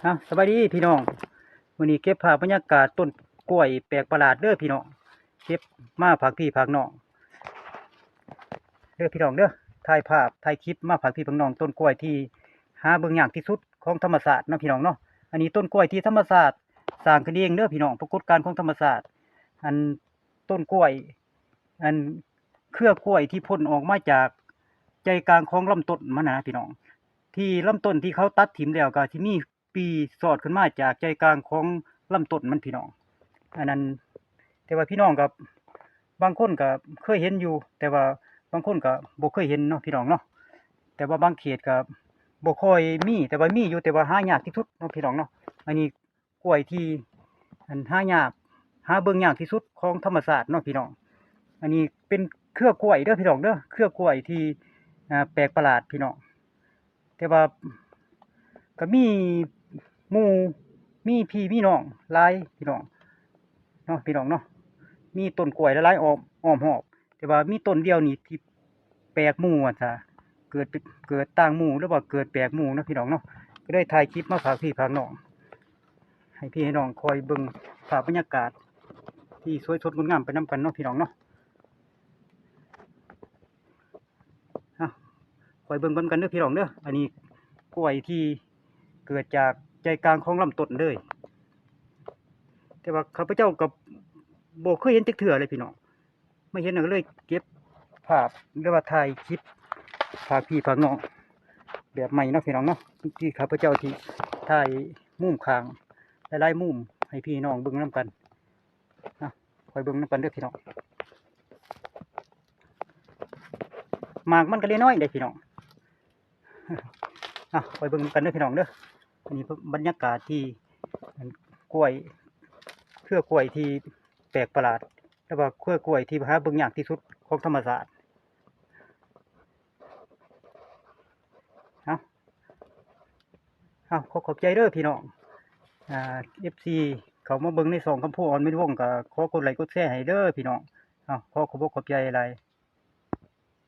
ອ່ະ ສະບາຍດີພີ່ນ້ອງ, ມື້ນີ້ເກັບພາບບັນຍາກາດຕົ້ນກ້ວຍແປກປະຫຼາດເດີພີ່ນ້ອງ, ເກັບມາຝາກພີ່ຝາກນ້ອງເດີພີ່ນ້ອງເດີ. ຖ່າຍພາບ ຖ່າຍຄລິບມາຝາກພີ່ຝາກນ້ອງ, ຕົ້ນກ້ວຍທີ່ຫາເບິ່ງຍາກທີ່ສຸດຂອງທຳມະຊາດເນາະພີ່ນ້ອງເນາະ. ອັນນີ້ຕົ້ນກ້ວຍທີ່ທຳມະຊາດສ້າງຂຶ້ນເອງເດີພີ່ນ້ອງ, ປາກົດການຂອງທຳມະຊາດ. ອັນ ຕົ້ນກ້ວຍ ອັນ ເຄືອກ້ວຍທີ່ພົ້ນອອກມາຈາກໃຈກາງຂອງລຳຕົ້ນມັນນະພີ່ນ້ອງ, ທີ່ລຳຕົ້ນທີ່ເຂົາຕັດຖິ້ມແລ້ວກໍຊິມີປີສອດຂຶ້ນມາຈາກໃຈກາງຂອງລຳຕົ້ນມັນພີ່ນ້ອງ. ອັນນັ້ນ ແຕ່ວ່າພີ່ນ້ອງກໍບາງຄົນກໍເຄີຍເຫັນຢູ່, ແຕ່ວ່າບາງຄົນກໍບໍ່ເຄີຍເຫັນເນາະພີ່ນ້ອງເນາະ. ແຕ່ວ່າບາງເຂດກໍບໍ່ຄ່ອຍມີ, ແຕ່ວ່າມີຢູ່ ແຕ່ວ່າຫາຍາກທີ່ສຸດເນາະພີ່ນ້ອງເນາະ. ອັນນີ້ ກ້ວຍທີ່ ອັນ ຫາຍາກ ຫາເບິ່ງຍາກທີ່ສຸດຂອງທຳມະຊາດເນາະພີ່ນ້ອງ. ອັນນີ້ເປັນເຄືອກ້ວຍເດີພີ່ນ້ອງເດີ, ເຄືອກ້ວຍທີ່ ອ່າ ແປກປະຫຼາດພີ່ນ້ອງ. ແຕ່ວ່າກໍມີໝູ່ ມີພີ່ມີນ້ອງຫຼາຍພີ່ນ້ອງເນາະ ພີ່ນ້ອງເນາະ. ມີຕົ້ນກ້ວຍຫຼາຍໆອ້ອມ ອ້ອມຮອບ, ແຕ່ວ່າມີຕົ້ນດຽວນີ້ທີ່ ແປກໝູ່ວ່າຊະ, ເກີດ ເກີດຕ່າງໝູ່ ຫຼືວ່າເກີດແປກໝູ່ເນາະພີ່ນ້ອງເນາະ. ກໍເລີຍຖ່າຍຄລິບມາຝາກພີ່ຝາກນ້ອງ ໃຫ້ພີ່ໃຫ້ນ້ອງຄອຍເບິ່ງພາບບັນຍາກາດທີ່ສວຍສົດງົດງາມໄປນຳກັນເນາະພີ່ນ້ອງເນາະ. ເອົາ ຄອຍເບິ່ງໄປນຳກັນເດີພີ່ນ້ອງເດີ. ອັນນີ້ກ້ວຍທີ່ເກີດຈາກໃຈກາງຂອງລຳຕົ້ນເລີຍ, ແຕ່ວ່າຂ້າພະເຈົ້າກໍບໍ່ເຄີຍເຫັນຈັກເທື່ອເລີຍພີ່ນ້ອງ. ມາເຫັນແລ້ວກໍເລີຍເກັບພາບ ຫຼືວ່າຖ່າຍຄລິບຝາກພີ່ຝາກນ້ອງແບບໃໝ່ເນາະພີ່ນ້ອງເນາະ. ທີ່ຂ້າພະເຈົ້າທີ່ຖ່າຍມຸມຂ້າງຫຼາຍໆມຸມໃຫ້ພີ່ນ້ອງເບິ່ງນຳກັນ. ເອົາ ຄອຍເບິ່ງນຳກັນເດີພີ່ນ້ອງ. ໝາກມັນກໍເລີຍນ້ອຍເດ້ພີ່ນ້ອງ. ອ່ະ ຄອຍເບິ່ງນຳກັນເດີພີ່ນ້ອງເດີ. ອັນນີ້ບັນຍາກາດທີ່ ອັນ ກ້ວຍ ເຄືອກ້ວຍທີ່ແປກປະຫຼາດ ຫຼືວ່າເຄືອກ້ວຍທີ່ຫາເບິ່ງຍາກທີ່ສຸດຂອງທຳມະຊາດ. ເອົາ ເອົາ ຂໍຂອບໃຈເດີພີ່ນ້ອງ ອ່າ ເອັຟຊີ ເຂົ້າມາເບິ່ງໃນຊ່ອງຄຳພູ ອອນ ເມັນວົງ ກໍຂໍກົດໄລກົດແຊໃຫ້ເດີພີ່ນ້ອງ. ເອົາ ຂໍຂອບອົກຂອບໃຈຫຼາຍ.